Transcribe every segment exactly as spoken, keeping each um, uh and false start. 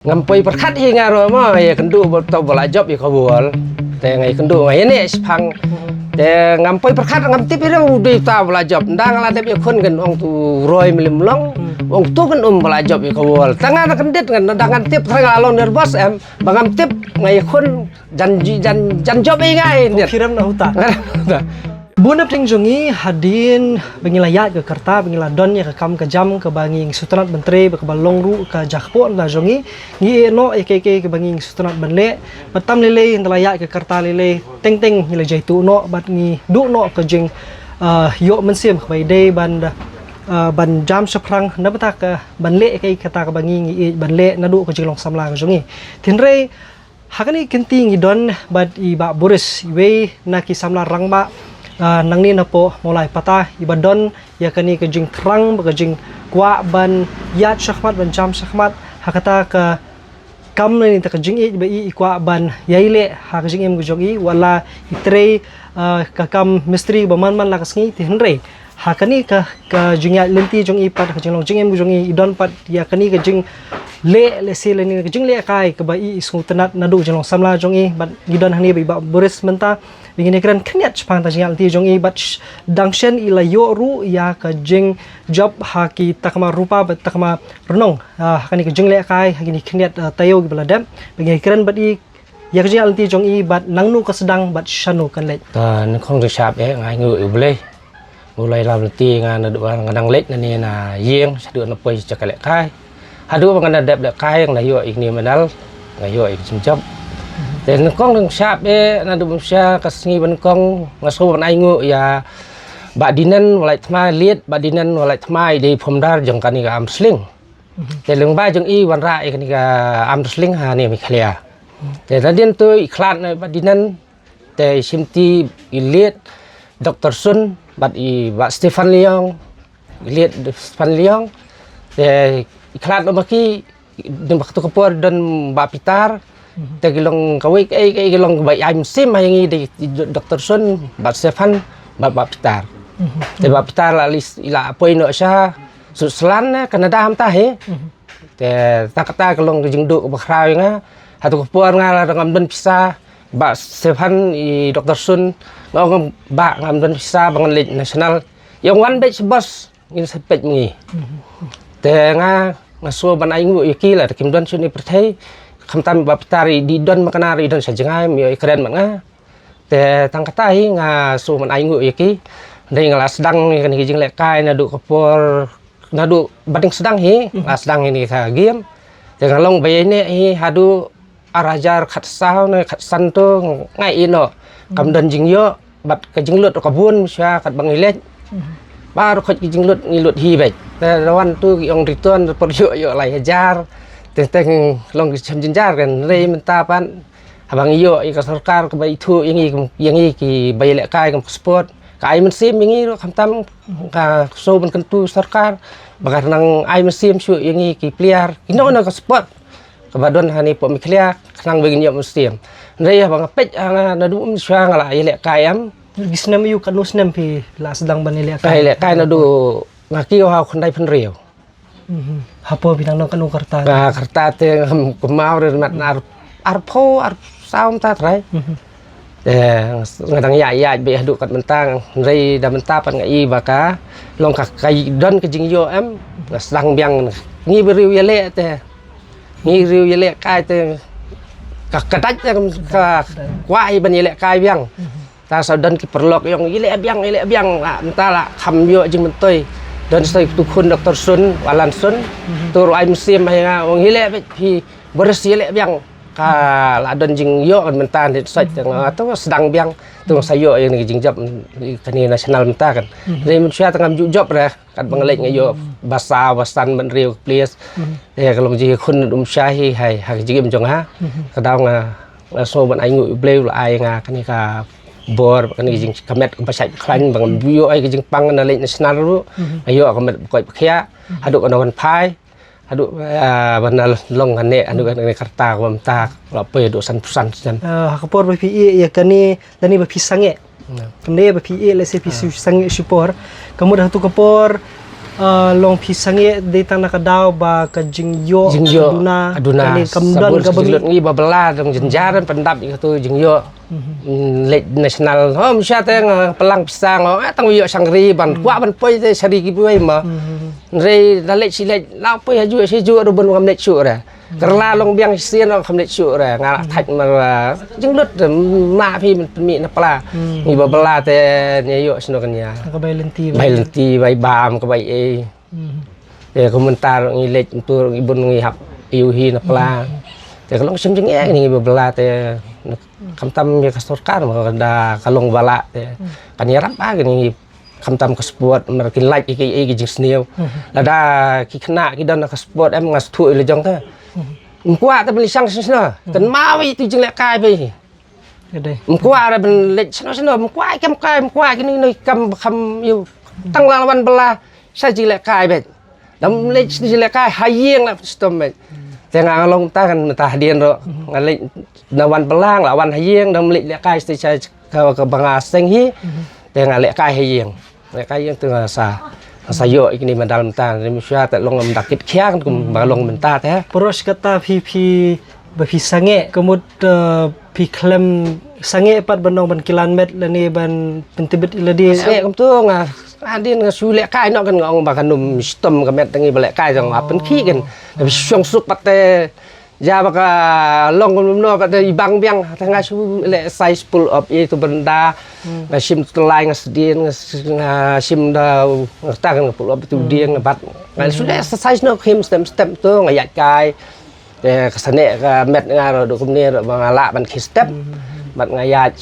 Ngam poi pyrkhat hi nga ruh mo, ïa kynduh ba to ba la jop ïa ka wall. Te nga ïa kynduh nga ïa ne shipang. Te ngam poi pyrkhat, ngam tip hi ruh u dei ta ba la jop. Nda nga la dep ïa khun kan ong tu roi mlim long. Ong tu kan um ba la jop ïa ka wall. Ta nga na kyndit ngan, nda ngan tip, ta nga la long nervous em. Ba ngam tip nga ïa khun jan jan jan jop ïa nga ïa. Kiram na huta. Bun na pdeng jong ngi hadien ba ngi la ïaid ka karta ba ngi la don ïa ka kam ka jam kaba ngi sngewtynnat ban trei ba kaba long ruh ka jaka pok na jong ngi. Ngi ïeh noh ïa kaei kaei kaba ngi sngewtynnat ban leh. Bad tam lei lei ynda la ïaid ka karta lei lei teng teng ngi la jai tuh noh bad ngi duh noh ka jing ah, ïoh mynsiem kaba ïadei ban ah, ban jam shaphrang na bynta ka ban leh ïa kaei kata kaba ngi ngi ïeit ban leh naduh ka jinglong samla ka jong ngi. Hynrei ha kane ka kynti ngi don bad i Bah Boris, iwei na ki samla rangbah, ah, nangne napoh Mawlai Pata, iba don ïa kane ka jingthrang bad ka jingkwah ban ïaid shakhmat ban jam shakhmat ha kata ka kam lane kata ka jingïeit ba i i kwah ban ïai leh ha ka jingim ka jong i, wat la i trei, ah, ka kam mistri ba man man la ka sngi, te hynrei ha kane ka, ka jingïaid lynti jong i pat, ka jinglong jingim jong i, i don pat ïa kane ka jingleh lehse lane ka jinglehkai kaba i i sngewtynnat naduh jinglong samla jong i. Bad ngi don hangne bad i Bah Boris mynta ba ngin ïakren khyndiat shaphang kata ka jingïaid lynti jong i bad sh-, dang shen i la ïoh ruh ïa ka jingjop ha ki takma rupa bad takma rnong, ah, ha kane ka jinglehkai ha kine khyndiat, ah, taïew kiba la dep. Ba ngin ïakren bad i ïa ka jingïaid lynti jong i bad nangno ka sdang bad shano kan leit. Ka nyngkong to shap eh nga ainguh ïa U Blei. U la ïalam lynti nga naduh ba nga dang leit na ne na ïing shaduh na poi sha ka lehkai. Haduh ba nga na dep lehkai nga na ïoh ïa kine medal, nga ïoh ïa ka jingjop. Te nyngkong to shap eh naduh bym sha ka sngi ba nyngkong nga sngew ban ainguh ïa Bah Dinen Walaitthma, late Bah Dinen Walaitthma, i dei founder jong kane ka arm wrestling. Te lyngba jong i wanrah ïa kane ka arm wrestling ha ne Meghalaya. Te nadien to i khlad na Bah Dinen, te i shimti i late Doktor Sun bad i Bah Stephen Leong, i late Stephen Leong. Te i khlad na ma ki, don ba katu ka por don Bah Pitar. Te ki long kawei kaei kaei ki long ba ai mynsiem ha ïa ngi, dei Doktor Sun, Bah Stephen, Bah, Bah Pitar. Te Bah Pitar la lis, i la poi noh sha Switzerland ne Canada mynta hi. Te ta kata ka long ka jingduh kaba khraw ïa nga. Hato ka por nga la ngam don pisa, Bah Stephen, i Doktor Sun, nga ong, Bah, ngam don pisa ba ngan leit national. Ïa ong wan beit sha bos, ngin sa peit ma ngi. Te nga, nga sngew ban ainguh ïa ki, lada kim don shuh na pyrthei. Khamtam Bah Pitar i dei don ma kane, i don sha jngai, ym ïoh ïakren ma nga. Te tang kata hi nga sngew ban ainguh ïa ki. Dei nga la sdang ïa kane ka jinglehkai naduh ka por, naduh ba dang sdang hi, la sdang ïa kane ka game. Te nga long ba ïaineh hi haduh ar hajar khatsaw ne khatsan to nga ïeh noh. Kam don jingïoh, bad ka jinglut ruh ka bun, shuwa katba ngi leit. Baroh khoit ki jinglut ngi lut hi beit. Te da wan to ki ong return, por ïoh ïoh lai hajar. Teng teng long ki chem jynjar kan, hynrei mynta pat haba ngi ïoh ïa ka sorkar kaba ithuh ïa ngi, ïa ngi kiba ïalehkai kum ka sport. Ka ai mynsiem ïa ngi ruh khamtam, ka sngew ban kyntu sorkar ba ka nang ai mynsiem shuh ïa ngi ki player. Ki nong na ka sport kaba don hangne hapoh Meghalaya, khnang ba ngin ïoh mynsiem. Hynrei haba nga peit ha nga naduh mynshuwa nga la ïalehkai em. Ki snem aïu, katno snem phi la sdang ban ïalehkai? Ka ïalehkai naduh nga kiew ha u khyndai phew hynriew. Hapoh phi nang nong katno ka rta? Ka rta te ngam kynmaw re mat na ar, arphew, arphew saw mynta trai. Te nga dang ïaid ïaid beit haduh kat mynta, hynrei da mynta pat nga i ba ka long ka, ka don ka jingïoh em, nga sdang biang. Ngi briew ïaleh te, ngi briew ïalehkai te ka, ka dait te ka kwah hi ban ïalehkai biang. Ta sa don ki paralok ïong ïaleh biang, ïaleh biang, la mynta la kham ïoh jingmyntoi. Don sa tu khun Doktor Sun, Walan Sun, tu ruh ai mynsiem ha nga, ong ïaleh beit phi, Boris ïaleh biang. Ka la don jingïoh kan mynta, ni sait te nga tu sdang biang, tu sa ïoh ïa kane ka jingjop kane national mynta kan. Hynrei mynshuwa te ngam ju jop re, katba nga leit nga ïoh ba saw ba san ban riew ka place. Te ka long jingkhun um sha hi hai ha ka jingim jong nga. Ka daw nga, nga sngew ban ainguh ïa U Blei u la ai nga kane ka bor, kane ka jingkmet kaba shait khlaiñ ba ngam ïoh ai ka jingpang na leit national ruh. Nga ïoh ka met ba koit ba khiah haduh ka nongwan phai. Haduh, ah, ban da long kane, haduh kane ka rta kaba mynta la poi haduh sanphew san snem. Ah, ha ka por ba phi ïeh ïa kane lane ba phi sangeh. Kumne ba phi ïeh lehse phi shu sangeh shipor. Ka mut hato ka por Ah, long phi sangeh dei tang na ka daw ba ka jingïoh, jingïoh ka duna, ka duna, kane kam don ka ba ngi ba bylla dang jynjar pyndap ïa ka tu jingïoh. Mhm. Mm, leit national. Hom sha te nga plang pisa nga, eh, tang ïoh shangri ban kwah ban poi te shari ki poi ma. Mhm. Nrei da leit shi leit la poi ha ju shi ju ruh ban ngam leit shu re. Kerla long biang shisien ong kham leit shuh re nga la thait mar, ah, jinglut re, ma phi men pynmih na pla. Hmm. Ngi ba bylla te ngi ïoh sno kan ïa. Ka bai lynti, bai lynti, bai bam, ka bai ei. Hmm. Te ka mynta ngi leit ntur ngi bun ngi hap ïu hi na pla. Hmm. Te ka long shem jingeh ngi ba bylla te khamtam ïa ka sorkar ma ka da ka long ba lah te. Hmm. Kan ïarap ba ngi Khamtam ka sport, mar ki lait ki, ki, ki jingsniew. Mhm. Lada ki khynnah ki don ka sport em nga shu ïa la jong ka. Mhm. Ym kwah ta ban leit shang shisha. Mhm. Kan mawi tu jinglehkai bai. Ka dei. Ym kwah ra ban leit shano shano, ym kwah kam kai, ym kwah kini no kam kham ïu. Tang la wan bylla sha jinglehkai bai. Dam leit shisha lehkai ha ïing la stom meh. Te nga long ta kan mynta hadien ro. Nga leit na wan bylla la wan ha ïing dam leit lehkai shisha ka, ka ba nga seng hi. Te nga lehkai ha ïing. Lehkai ïing te nga sa, nga sa ïoh ïa kini medal mynta. Ni shuwa te long ym da kit khiang kum ba long mynta te. Pyrshah kata phi, phi ba phi sangeh ka mut, eh, phi khlem sangeh pat ban ong ban kilan met lane ban pyntbit ïa lade. Sangeh kumtu nga, nga dien nga shu lehkai noh kan nga ong ba kan ym shitom ka met te ngi ba lehkai jong nga pynkhih kan. Nga phi shong suk pat te ja ba ka long kum no pat te i bang biang te nga shu leh size pull up ïa tu bynda. Nga shim tu lai nga sdien nga s-, nga shim da nga ta kan nga pull up tu dien nga bat. Nga shu leh exercise noh khim step step tu nga ïaid kai. Te ka sane ka met nga ruh duk kumne ruh ba nga lah ban khie step. Bad nga ïaid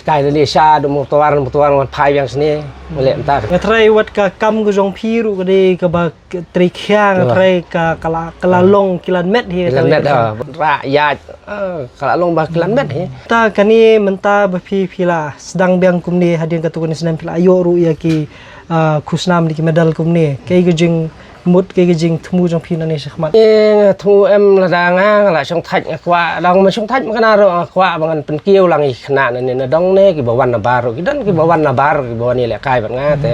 kai lane sha duk motor, motor ngan phai biang sane. Nga leh mynta. Nga trai wat ka kam ka jong phi ruh ka dei ka ba k-, trei khia, nga trai ka, ka la, ka la long kilan met hi. Kilan met ha, ra ïaid. Ah, ka la long ba kilan met hi. Ta kane mynta ba phi, phi la sdang biang kumne hadien katu kane snem phi la ïoh ruh ïa ki, ah, khusnam ne ki medal kumne. Kaei ka jing mut kaei ka jingthmu jong phi nangne shakhmat? Eh, nga thmu em lada nga, nga la shongthait nga kwah, dang ma shongthait ma kane ruh nga kwah ba ngan pynkiew lang ïa ki khynnah nangne na dong ne, ki ba wan na bar ruh, ki don ki ba wan na bar, ki ba wan ïalehkai bad nga, te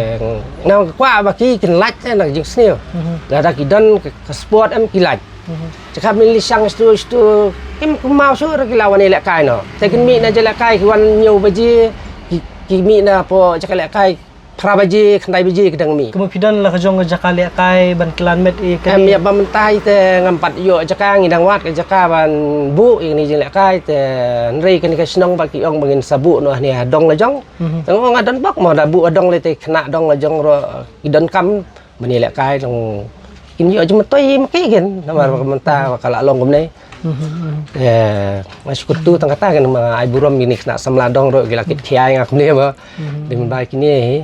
nga kwah ba ki kin lait te na ka jingsniew. Lada ki don ka, ka sport em ki lait. Jaka mynta leit shang stu stu kim kumau shuh ruh ki la wan ïalehkai noh. Te kin mih na jaka lehkai ki wan hynñiew baje, ki, ki mih na pdeng jaka lehkai phra baje, khyndai baje ki dang mih. Kumno phi don la ka jong ka jaka lehkai ban kilan met ïa ka? Em, ïa ba mynta te ngam pat ïoh jaka, ngi dang wad ka jaka ban buh ïa kane jinglehkai te hynrei kane ka shnong ba ki ong ba ngin sa buh noh hangne ha dong la jong. Te nga ong nga don bok mo da buh ha dong lei te khynnah dong la jong ruh ki donkam ban ïalehkai dang kin ïoh jingmyntoi ma ki kin namar ba ka mynta ba ka la long kumne. Te nga shu kyntu tang kata kan ma ai burom ïa kine khynnah samla dong ruh ki la kit khia ïa nga kumne ba. Dei mynba kine hi.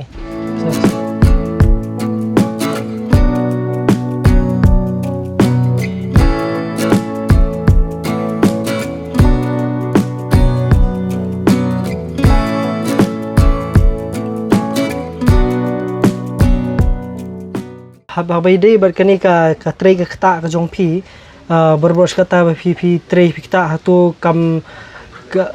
Haba, haba ïadei bad kane ka, ka trei ka ktah ka jong phi, ah, barabor shi katta ba phi, phi trei phi ktah hato kam, ka,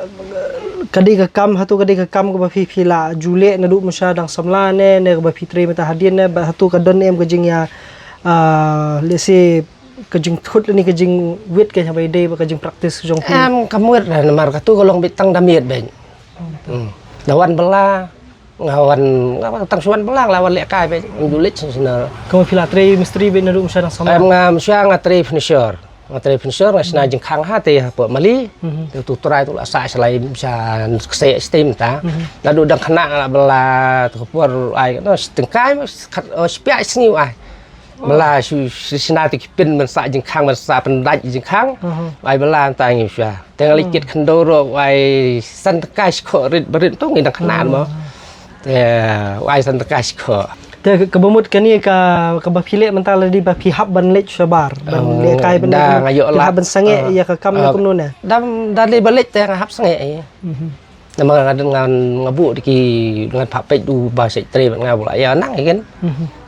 ka dei ka kam, hato ka dei ka kam kaba phi, phi la ju leh naduh mynshwa dang samla ne, ne kaba phi trei mynta hadien ne, bad hato ka don ne em ka jingïa, ah, let's say, ka jingthut lane ka jingwit ka haba ïadei bad ka jingpractice ka jong phi? Em, kam wit re, namar katu ka long beit tang da miet beit. Hmm. Da wan bylla, Nga wan, nga wan tang shu wan bylla la wan lehkai beit, ngam ju leit shisha. Kumno phi la trei mistri beit naduh mynshwa dang samla? Em, nga mynshwa nga trei finisher. Nga trei finisher, nga shna jingkhang ha te hapoh Mali. Te tu trai tu la sah shalai mynshwa kseh stem ta. Naduh dang khynnah nga la bylla tu ka por ai no shtengkai ma khat, oh, shipia sngi ai. Bylla shu, shu shna te ki pin ban sah jingkhang, ban sah pyndait jingkhang. Ai bylla mynta ngi shu. Te nga leit kit khyndew ruh ai san tyngka shikhoh rit ba rit tu ngi dang khynnah mo. Te ai san tyngka shikhoh. Te kaba mut kane ka, kaba phi leh mynta la dei ba phi hap ban leit shabar ban lehkai ban da nga ïoh phi la hap ban sangeh ïa ka kam ne kumno ne? Da, da dei ba leit te nga hap sangeh ïa. Namar nga don nga, nga buh da ki ngan phah peit u ba sait trei bad nga buh la ïa nang ïa kan.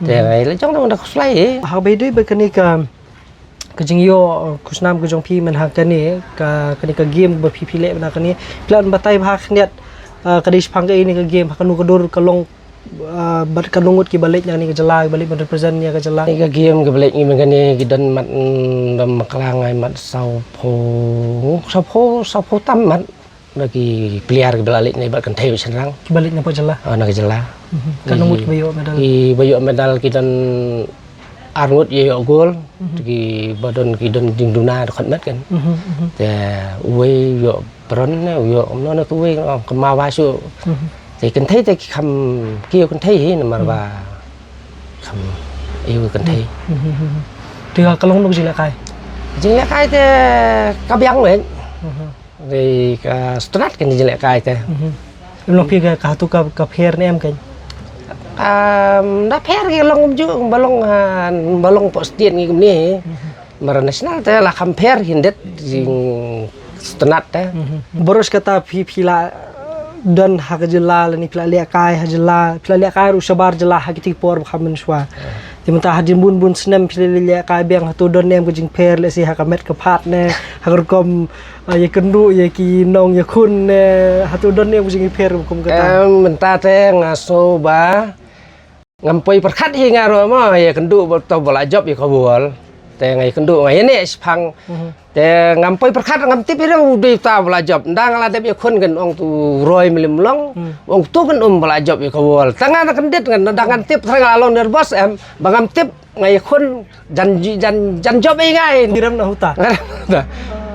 Te nga la jong dang da khuslai. Haba ïadei bad kane ka, ka jingïoh, uh, khusnam ka jong phi man ha kane ka, kane ka game ba phi, phi leh man ha kane. Phi lah ban batai bha khyndiat, uh, ka dei shaphang kaei ne ka game, ha kano ka dur ka long Ah, bad katno ngut kiba leit na kane ka jylla, kiba leit ban represent ïa ka jylla? Ïa ka game kiba leit ngi mynta kane ki don mat, mm, don bakla ngai mat sawphew, sawphew, sawphew tam mat. Na ki player kiba la leit na bad kynthei bad shynrang. Kiba leit na ka jylla? Ah, na ka jylla. Mhm. Katno ngut kiba ïoh medal? Kiba ïoh medal ki don ar ngut ïa ïoh gol. Mhm. Kiba don ki don jingduna da khot met kan. Mhm, mhm. Te uwei ïoh bron ne, ïoh kumno ne, uwei, oh, ka mawa shu. Mhm. Te kynthei te ki kham, ki ïoh kynthei hi namar ba kham ïoh kynthei. Mhm, mhm, mhm. Te ka long nuk jinglehkai? Jinglehkai te ka biang wei. Mhm. Dei ka sngewtynnat kan jinglehkai te. Mhm. Em long phi ka, ka hatu ka, ka pher ne em kan? Am, da pher ki long kumjuh, ba long, ha, ba long pok state ngi kumne. Mhm. Mar national te la kham pher hyndet jing sngewtynnat te. Mhm. Baroh kata phi, phi la don ha ka jylla lane phi la lehkai ha jylla, phi la lehkai ruh shabar jylla ha kiti ki por ba kham mynshuwa. Te mynta hadien bun bun snem phi la lehkai biang, hato don ne em ka jingpher lehse ha ka met ka phad ne, ha ka rukom, ah, ïa kynduh ïa ki nong ïa khun ne, hato don ne em ka jingpher kum kata? Em, mynta te nga sngew ba ngam poi pyrkhat hi nga ruh mo, ïa kynduh ba to ba la jop ïa ka world. Te nga ïa kynduh nga ïa ne shipang. Mhm. Te ngam poi pyrkhat, ngam tip hi ruh u dei uta ba la jop. Nda nga la dep ïa khun kan ong tu roi mlim long. Hmm. Ong tu kan um ba la jop ïa ka world. Tang nga na kyndit ngan, nda ngan tip tang nga la long nervous em. Ba ngam tip nga ïa khun jan, jan, jan jop ïa ngai. Ngi rem na huta.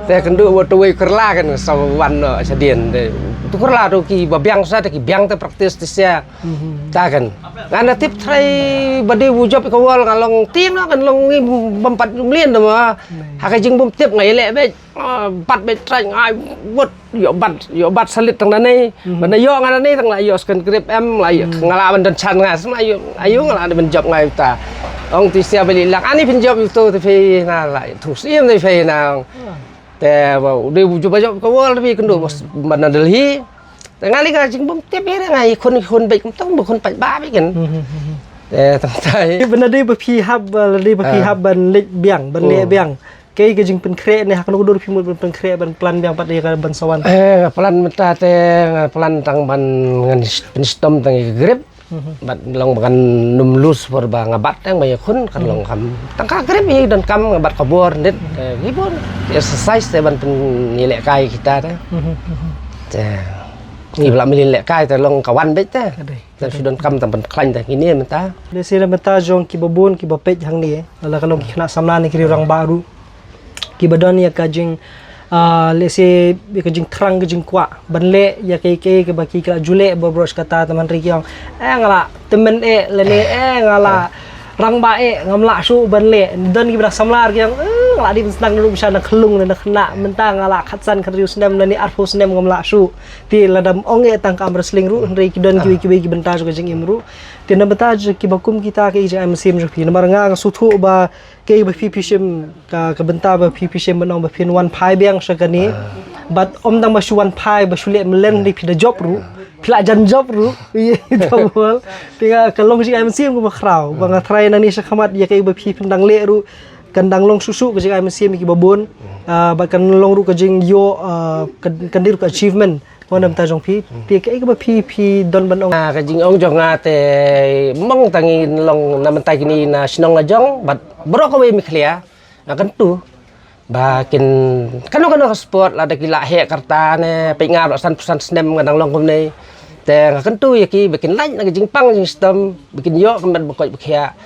Te kynduh ba tu wei kyrla kan sa wan no shadien. Te tu kyrla tu kiba biang sa te ki biang te practice te sia. Mhm. Ta kan. Nga na tip trai ba dei u jop ka world nga long tieng no kan long ngi bym pat mlien da ma. Hmm. Ha ka jingbymtip nga ïaleh beit. Ah, bat beit trai ngai wot ïoh bat, ïoh bat salit tang nangne. Mhm. Ba na ïoh nga nangne tang la ïoh second grip em la ïoh, hmm, nga la ban don chan nga sma ïoh, ayu nga la ban jop ngai uta. Ong ti sia beli lak ani phin jop uto te phi na la thu sim te phi na. Ah. Te ba u dei u jop ba jop ka world te phi kynduh, hmm, ba na Delhi. Te nga li ka jingbymtip ïa nga ïa khun, khun beit kumta ba khun pat ba beit kan. Hmm, hmm, hmm, hmm. Te tang tai. Ba na dei ba phi hap, ba la dei ba phi, ah, hap ban leit biang, ban leh, oh, biang. Kaei ka jingpynkhreh ne ha kano ka dur phi mut ban pynkhreh ban plan biang pat ïa ka ban sa wan? Eh, nga plan mynta te nga plan tang ban ngan pynshitom tang ïa ka grip. Mhm. Bad long ba kan nym lose por ba nga bat tang ba ïa khun kan, mhm, long kham. Tang ka grip hi donkam nga bat ka bor ndit. Mhm. Eh, hi bor exercise te ban pynïalehkai kita te. Mhm, mhm. Te ngi ba la mlien lehkai te long ka wan beit te. Ka dei. Te shu donkam tang ban khlaiñ te kine mynta. Lehse na bynta jong kiba bun kiba peit hangne, la ka long ki khynnah samla ne ki riew rangbah ruh. Kiba don ïa ka jing, ah, lehse ïa ka jingthrang ka jingkwah ban leh ïa kaei kaei kaba ki la ju leh ba baroh kata te man ri ki ong, eh, nga la tymmen eh lane, eh, nga la rangbah eh, ngam lah shuh ban leh. Don kiba dang samla ki ong, eh, nga la dei ban sdang ruh sha na khyllung na khynnah, mynta nga la khatsan khatriew snem lane arphew snem ngam lah shuh. Te lada ong eh tang ka arm wrestling ruh, hynrei ki don kiwei kiwei ki bynta jong ka jingim ruh. Te na bynta jong kiba kum kita, kaei ka jingai mynsiem jong phi? Namar nga nga sngewthuh ba kaei ba phi phi shim, ka, ka bynta ba phi phi shim ban ong ba phin wan phai biang sha kane. Ah. Bad ym tang ba shu wan phai ba shu leh mlien, hynrei phi da jop ruh, phi la jan jop ruh. Ïa, ita bol. Te nga ka long jingai mynsiem kaba khraw ba nga tharai nangne sha khmat ïa kaei ba phi phin dang leh ruh kan dang long shuh shuh ka jingai mynsiem ïa kiba bun. Ah, bad kan long ruh ka jingïoh, ah, kan, kan dei ruh ka achievement. Wan na bynta jong phi, hmm, te kaei kaba phi, phi don ban ong? Ah, ka jingong jong nga te mong tang ngi long na bynta kine na shnong la jong bad baroh kawei Meghalaya. Nga kyntu ba kin kano kano ka sport lada ki la heh karta ne, peit nga baroh san phew san snem nga dang long kumne. Te nga kyntu ïa ki ba kin lait na ka jingpang jingshitom, ba kin ïoh ka met ba koit ba khiah.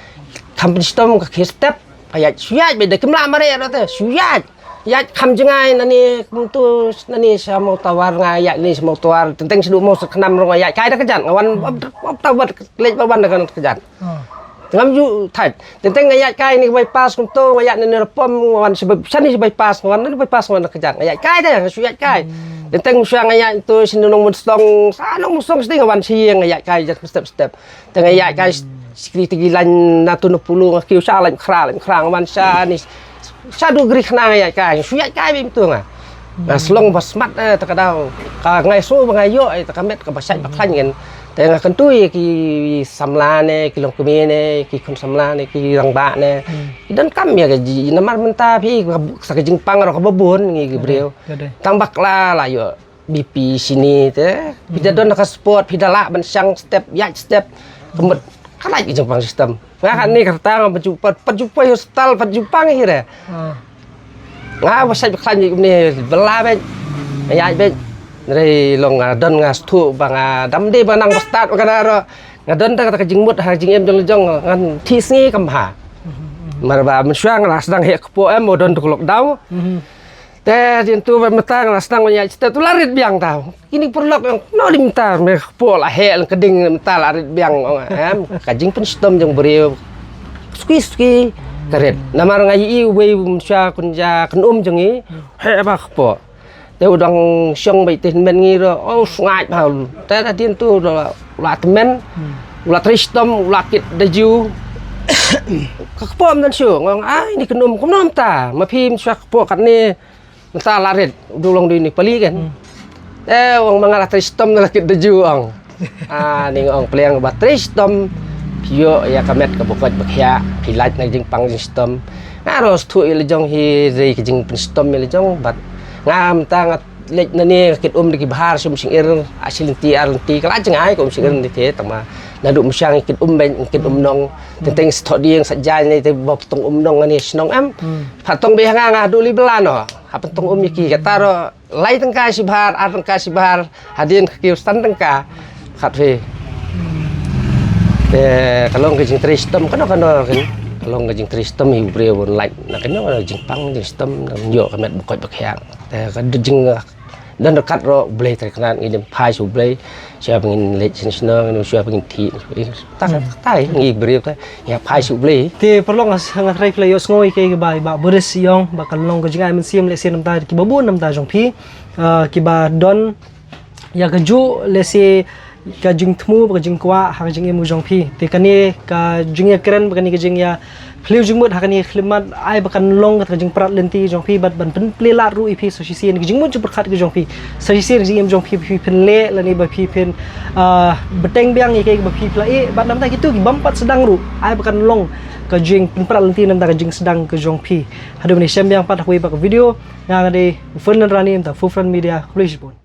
Kham pynshitom ka khie step, ka ïaid, shu ïaid beit da, kim lah mareh ruh te, shu ïaid. Ïaid kham jngai nangne kumto, nangne sha Mawtawar, nga ïaid nangne sha Mawtawar, teng teng shaduh Mawsakhnam ruh nga ïaid kai da kjat, nga wan, hmm, ap, ap, ap, ap, leit ba wan da kjat. Ah. Ngam ju thait. Teng teng nga ïaid kai ne ka bypass kumto, nga ïaid nangne Rapom, nga wan sha by-, shane sha bypass, nga wan nangne bypass, nga wan da kjat. Nga ïaid kai de, nga shu ïaid kai. Hmm. Teng teng shu nga ïaid to shane Nongmynsong, sha Nongmynsong shane nga wan sha ïing, nga ïaid kai jat step step. Te nga ïaid kai, hmm, security ki lain na tu na pulu nga kiew sha lain khra, lain khra nga wan sha ne. Sha du gri khna nga ïaid kai, shu ïaid kai beit to nga. Nga, hmm, slong ba smat, eh, ta ka daw. Ka ngai shu ba nga ïoh, eh, ta ka met kaba shait ba khlaiñ kan. Te nga kyntu ïa ki samla ne, ki longkmie ne, ki khun samla ne, ki rangbah ne. Hmm. Ki donkam ïa ka ji, namar mynta phi, ka, sa ka jingpang ruh kaba bun ngi ki briew. Ka dei, ka dei. Tang bakla la ïoh. B P shini te. Phi da don ka sport, phi da lah ban shang step, ïaid step. Ka mut ka lait ka jingpang system. Nga kane ka rta nga pat ju, pat, pat ju poi hospital, pat ju pang hi re. Ah. Nga ba shait ba khlaiñ kumne, bela beit. Ïaid beit. Hynrei long nga don nga sngewthuh ba nga dam dei ba nang ba stad ba ka na ro. Nga don da ka jingmut ha jingim jong la jong ngan thih sngi kam ha. Mar ba mynshuwa nga la sdang heh kpoh em, ba don tu ka lockdown. Te dien tu ba mynta nga la sdang ban ïaid step tu la rit biang tau. Kine ki paralok ong, no li mynta me kpoh la heh lang ka ding mynta la rit biang ong em. Ka jingpynshitom jong briew. Suki suki ka rit. Namar nga ïohi uwei u mynshuwa kynja kynum jong ngi. Heh ba kpoh. Te u dang shong beit te hynmen ngi ruh, oh, sngaid bha. Te da dien tu u la tymmen, u la trei shitom, u la kit da jiw. Ka kpoh ym don shuh, nga ong, ai, ni kynum, kumno mynta? Ma phi mynshuwa kpoh katne, mynta la rit, u dei long dei ni pali kan. Te u ong ma nga la trei shitom, la kit da jiw ong. Ah, ni nga ong pliang ba trei shitom, phi ïoh ïa ka met kaba koit ba khiah, phi lait na jingpang jingshitom. Nga ruh sngewthuh ïa la jong hi dei ka jingpynshitom ïa la jong, bad nga mynta nga leit nane kit um da ki bhar, shu um shyngiar, ah, shi lynti ar lynti, ka la jngai ka um shyngiar nane te, tang ma naduh mynshuwa ngi kit um beiñ, ngi kit um nong, teng teng shu thoh dieng shu jaiñ ne te ba pyntung um nong nane shnong em. Pha tong beit ha nga nga duh li bla noh, ha pyntung um ïa ki, kata ruh lai tyngka shi bhar, ar tyngka shi bhar, hadien ka kiew san tyngka. Khat phi. Te ka long ka jingtrei shitom kano kano kan. Ka long ka jingtrei shitom hi u briew ban lait na kano kano jingpang jingshitom, na ïoh ka met ba koit ba khiah. Te ka jing, don ryngkat ruh U Blei Trai Kynrad, ngin ym phai sha U Blei. Shuwa ba ngin leit sha shnong, shuwa ba ngin thih. Ta ka, ta ngi briew ka, ïa phai sha U Blei. Te paralok, nga, nga tharai phi la ïohsngew ïa kaei kaba i Bah Boris i ong, ba ka long ka jingai mynsiem lehse namta kiba bun namta jong phi, ah, kiba don ïa kajuh lehse ka jingthmu bad ka jingkwah ha ka jingim ka jong phi. Te kane ka jingïakren bad kane ka jingïa phylliew jingmut ha kane ka khyllipmat, ai ba kan long kata ka jingprat lynti jong phi bad ban pynplie lad ruh ïa phi sa shisien ka jingmut jingpyrkhat ka jong phi. Sa shisien ka jingim jong phi, phi pynleh lane ba phi pyn, ah, bteng biang ïa kaei ba phi phi la ïeh, bad namta kito ki bym pat sdang ruh, ai ba kan long ka jingpynprat lynti namta ka jingsdang ka jong phi. Haduh mynne shem biang pat ha kawei pat ka video, nga nga dei Fernand Rani, namta Fufran Media, khublei shibun.